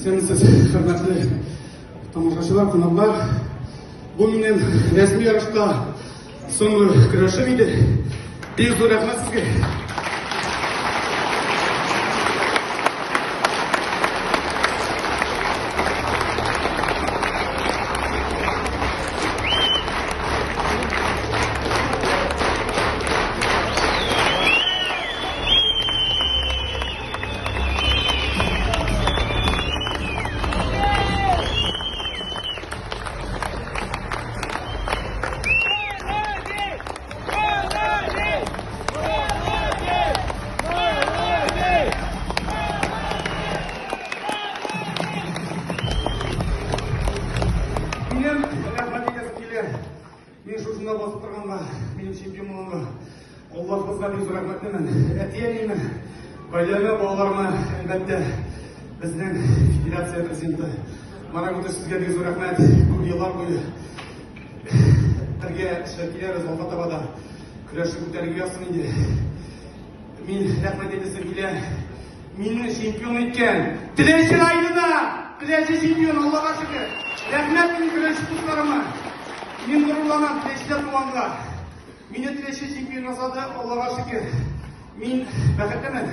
Исәнмесез, хөрмәтле тамашачылар, кунаклар. Бу минем рәсми ярышта соңгы көрәшем иде. Бик зур рәхмәт сезгә. Минем рәхмәт әйтәсем килә. Мин шушында басып торганга, минем чемпион булганга Аллаһыбызга бик зур рәхмәтлемен. Әти-әниемә, гаиләмә, балаларыма, әлбәттә, безнең федерация президенты Марат Гутыш, сезгә бик зур рәхмәт. Күп еллар буе бергә эшләп киләбез, алга таба да көрәшне күтәрергә язсын инде. Мин рәхмәт әйтәсем килә. Мине чемпион иткән Теләче районына! Теләче чемпион, Аллага шөкер! Рәхмәт минем көрәшче дусларыма! Мин горурланам Теләчедә туганга. Мине Теләче чемпион ясады, Аллага шөкер. Мин бәхетлемен.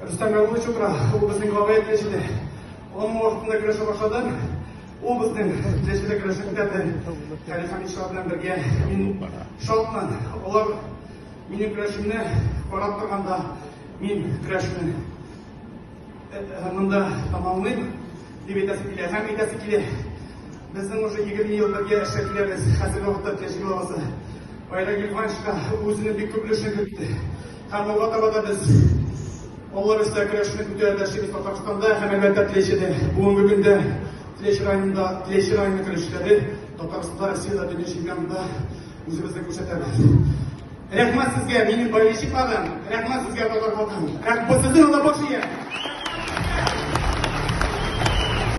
Рөстәм Галимович утыра, ул безнең глава Теләчедә. Аның вакытында көрәшә башладым. Ул безнең Теләчедә көрәшне күтәрде. Хәлил Хәмитшин белән бергә мин шатмын. Алар Минем көрәшемне карап торганда, мин көрәшне монда тәмамлыйм дип әйтәсе килә. Һәм әйтәсе килә, безнең уже 20 ел бергә эшләп киләбез. Хәзерге вакытта Теләче главасы Айрат Гилфановичка үзенең бик күп өлешен кертте. Һәм алга таба да без Алла бирсә көрәшне күтәреп яшибез Татарстанда һәм әлбәттә Теләчедә. Бүгенге көндә Теләче районында Теләче районы көрәшчеләре Татарстанда, Россиядә, дөнья чемпионатында Үзебезне күрсәтәбез. Рәхмәт сезгә, минем болельщикларым. Рәхмәт сезгә, татар халкым. Рәхмәт сезнең алда баш.